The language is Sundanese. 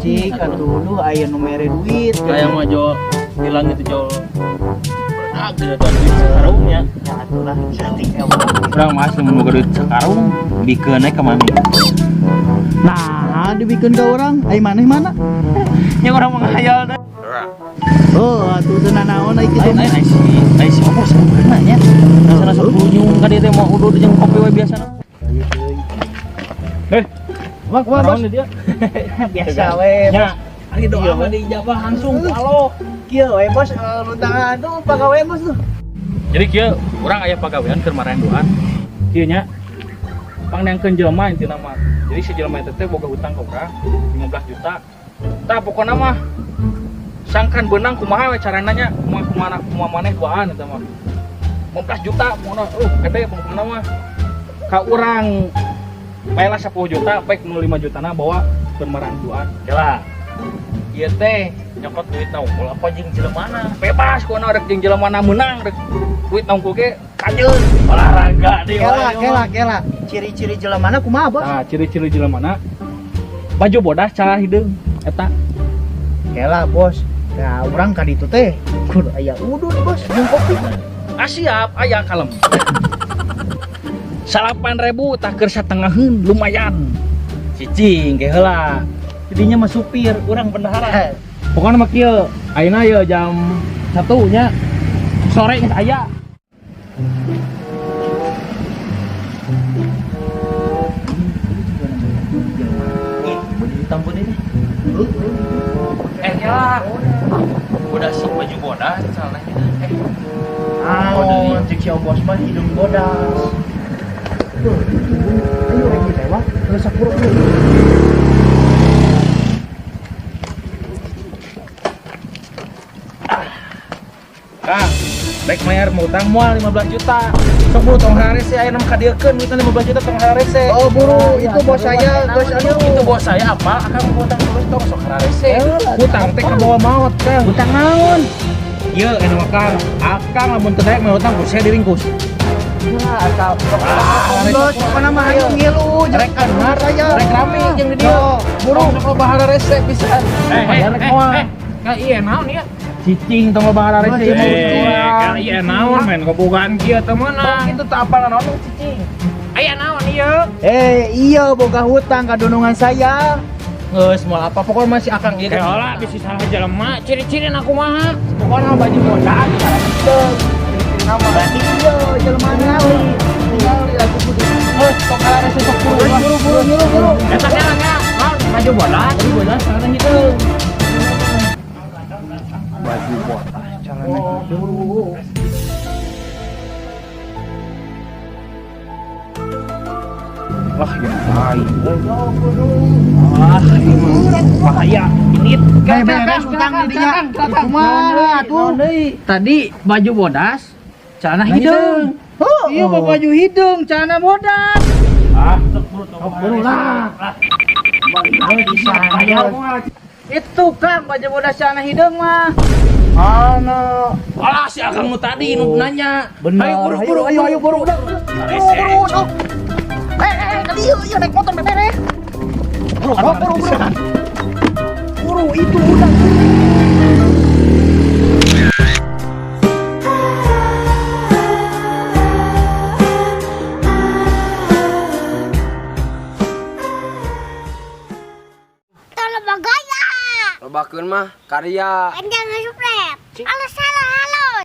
Cik atuh lu aya nu mere duit. Kayak mah jol hilang itu jol. Bedak tidak ada duit sekarung ya. Ya atuh lah cantik emang. Urang mah asli mun boga duit sakarung bikeun ka mana. Nah, dibikeun ka urang, ai maneh mana? Nya urang mah ngahayal teh. Oh, atuh teu nanaon ai kitu. Lain lain ai si Obos sebenarnya nya. Sana sok kunyung ka dieu teh mau udud jeung kopi we biasana. Eh, Wah, wah, bos. naon dia? Biasa we. Nya, ari doa mah diijabah langsung ku Allah. Kieu we bos, luntangan tuh pagawean bos tuh. Jadi kieu urang aya pagawean keur marenduan. Kieu nya pangneangkeun jelema intina mah. Jadi si jelema eta teh boga hutang ka urang 15 juta. Tah pokona mah sangkan beunang kumaha we carana nya, kumaha kumaha kumaha maneh duaan eta mah. 15 juta pokona gede pokona mah. Ka urang bae lah 10 juta, pek nu 5 jutana bawa keur maranduan. Kela. Ieu teh nyokot duit na unggul apa jeung jelemana? Bebas kuana rek jeung jelemana meunang rek duit na unggul ge kajeun. Olahraga deui Kela, wae. kela, kela. Ciri-ciri jelemana kumaha, Bos? Nah, ciri-ciri jelemana baju bodas cara hideung eta. Kela, Bos. Nah, urang ka ditu teh kudu aya udud, Bos, jeung kopi. Ah siap, aya kalem. 8.000 tah keur satengaheun lumayan. Cicing ke heula. Jadinya mah supir, urang bendahara. Pokoknya mah kieu, ayeuna ye jam 1 nya sore geus aya. Ih, bener ditampun ini. Eh, kela. Udah sih baju bodas celana kita. Eh, Ah, cek si Bos mah hidung bodas. Tuh, ayo lagi lewat, terus aku dulu. Kang, baik mayar mau utang moal 15 juta. Sok buru tong harese aya nam kadieukeun duitna 15 juta tong harese. Oh, buru, itu bos saya, bos anu. Itu bos saya apa? Akang mau utang terus tong sok harese. Utang teh kabawa maot, Kang. Utang naon? Ieu anu mah Kang, akang lamun teu daek mah utang ku saya diringkus. Nah, asal bos, pokoknya mah ayo ngilu, Rek kan saya. Rek rame jeung di dieu. Buru. Tong sok loba hararese pisan. Eh, Bayar rek moal. Ka iya naon ieu? Cicing tong loba hararese Eh, mah Ka iya naon men kabogaan kieu teh meunang. Itu tak apa naon cicing. Aya naon ieu? Eh, iya boga hutang ka dunungan saya. Geus moal apa pokoknya masih akang ieu. Keola bisi salah jelema, ciri-cirina kumaha? Pokoknya baju bodas cara hideung. Ciri-ciri nama. Berarti iya jelema ngali. Tinggal di lagu kudu. Geus tong hararese sok buru. Buru buru buru buru. Eta kela kela, naon baju bodas? Baju bodas celana hideung. Baju bodas celana hidung. Wah, yang lain. Wah, ini bahaya. Ini Beres utang di dinya. Kumaha atuh? Tadi baju bodas, celana hideung. Oh, iya baju hidung, celana bodas. Ah, sok buru tong Buru lah. Itu Kang baju bodas celana hideung mah. Ana. Alah, si akang nu tadi nu nanya. Benar. Ayo buru buru. Ayo ayo buru. Udah. Buru buru. Sok. Eh eh kali ieu ieu naik motor beres. Buru buru buru. Buru itu udah. Tolong bagaya. Lobakeun mah karya. Panjang subscribe. Halo salam.